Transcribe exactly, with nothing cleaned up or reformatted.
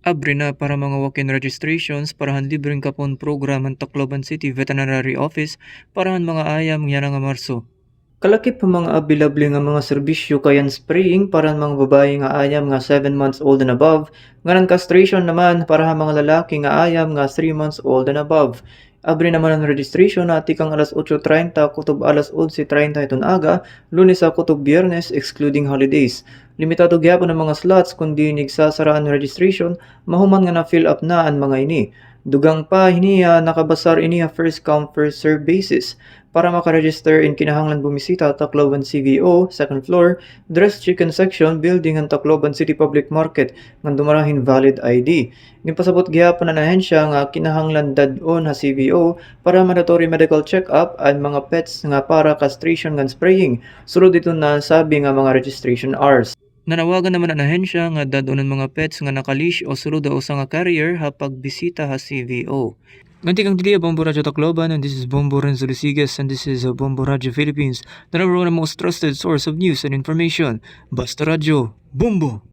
Abri na para mga walk-in registrations para han libreng kapon program han Tacloban City Veterinary Office para han mga ayam yana nga Marso. Kalakip han mga available nga mga serbisyo kay an spraying para han mga babaye nga ayam nga seven months old and above, ngan an castration naman para han mga lalaki nga ayam nga three months old and above. Abri naman an registration ha tikang alas otso treinta kutob alas onse treinta hiton aga, Lunes ha kutob Biyernes, excluding holidays. Limitado gihapon an mga slots, kundi igsasara an registration mahuman nga na-fill up na an mga ini. Dugang pa hini, ah, nakabasar ini ha first come, first serve basis. Para makaregister in kinahanglan bumisita ha Tacloban C V O, second floor, dress chicken section, building han Tacloban City Public Market, ngan dumara hin valid I D. Ginpasabot gihapon han ahensya nga kinahanglan dad-on ha C V O para mandatory medical check-up an mga pets nga para castration ngan spraying, sulod hiton nasabi nga mga registration hours. Nanawagan naman an ahensya nga dad-on an mga pets nga naka-leash o sulod ha usa nga carrier ha pagbisita ha C V O. Ngan tikang didi ha Bombo Radyo Tacloban, and this is Bombo Renzo Lisigas, and this is, uh, Bombo Radyo Philippines, the number one and most trusted source of news and information. Basta Radyo, Bombo!